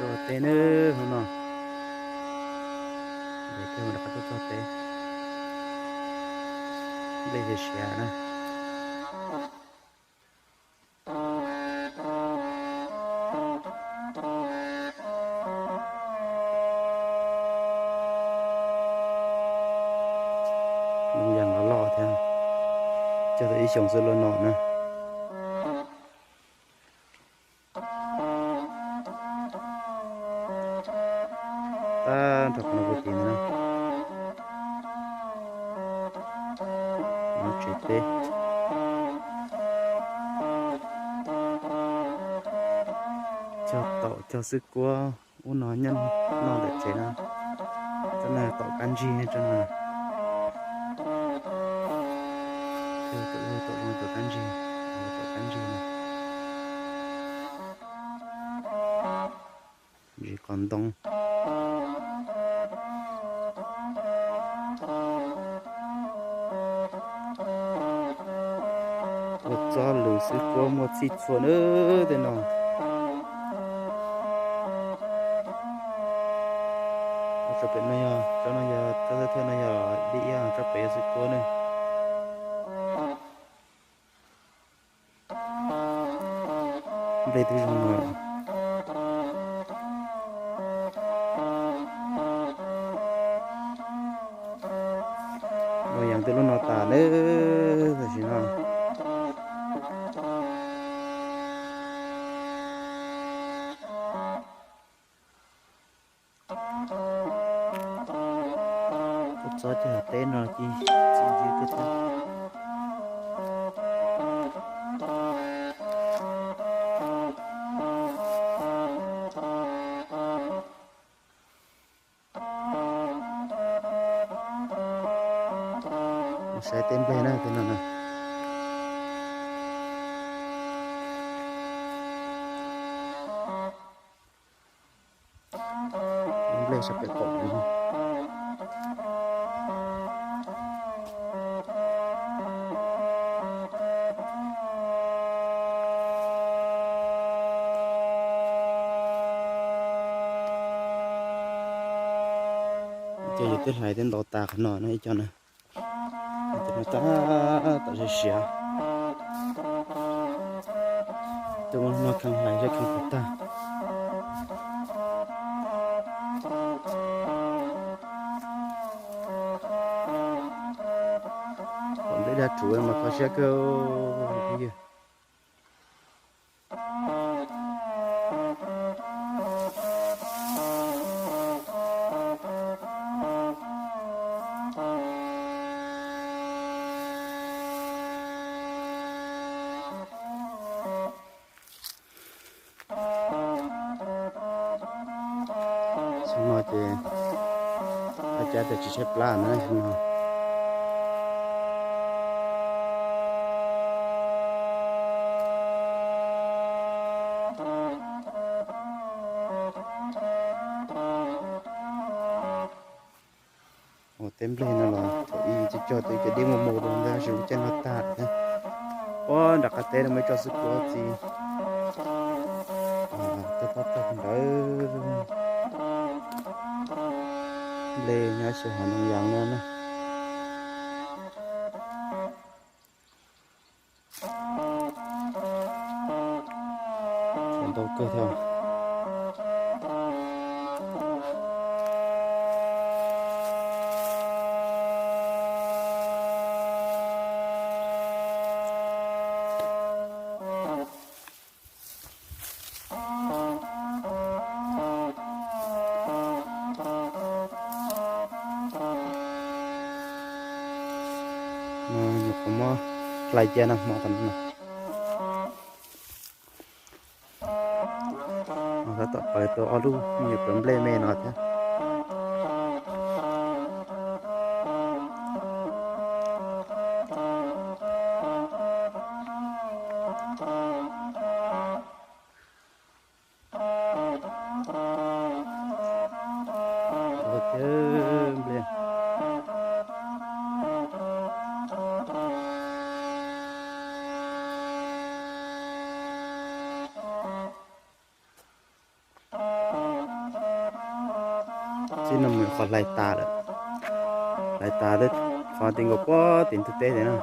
Txog teb na, hnub no nres kiag mus rov qab tuaj txog teb. Nplej siav siav na. Ntoo yas los loj thiab, cog tau ib xyoos xwb los no na. Tab nrog qhov no puag tim ntawd na. No tsev teb. Cog taum cog xwb kuab ub no nyob noj ntawm tsev na. Tsob no taum kab ntsig, tsob no taum, taum kab ntsig, taum kab ntsig na. Ntsis qos ntoo. Ua txob lws xwb kuab muaj txhij txhua na tej no. Tsob pem no yog, tsob no yog, tsob thawj thawj no yog dib iab, tsob pem yog xwb kuab na. Nplej twb zoo no. Ntoo yas twb lub no tas na, tam sim no. Ua txob cog teb no ces txiv ntxim tiag tiag. Mus saib teb nplej na tej no na. Nplej sab pem qaum no. Ces yus twb hlais twb ntaus tas qhov no no ib co na. Ces no tab tom siav siav. Twb muab no kheej hlais seb kheej puas tag. Pom nplej dab rhuv mas kho siab kawg. Xyoo no ces ab cab tias tsis tshaib plab na xyoo no. Ua teb nplej no los thaum ub cog tau ib co dib muag muag rau ntawd, tab sis lub caij no tag lawm thiab. Ua nram qab teb no muaj ib tsob xwb kuab txiv, tag tag tag ntawd. Nplej nyob xyaw hav ntoo yas no na. Ntau kawg thiab. Nyuam qhuav muab hlais cia nag hmo qhov no. Tab tom pawv tau ob lub me nyuam pawv nplej me no thiab. Ua teb nplej. Tib no mus qhov hlais tas lawm, hlais tas twb qhov ti nkaus puag tim ntug teb tiag na.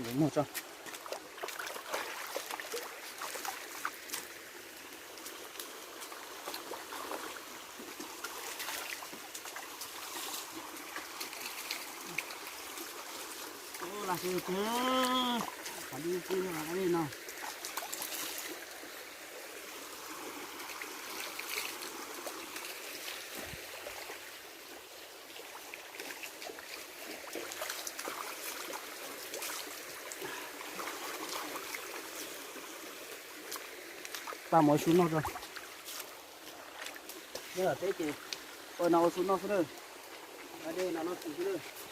Muag tso. Lam xyuas tiag, qhov dib tib no, no. Pab mus ua su noj tso. Nyob tom teb ces ua no ua su noj xwb na. Dej no noj tsis xwb na.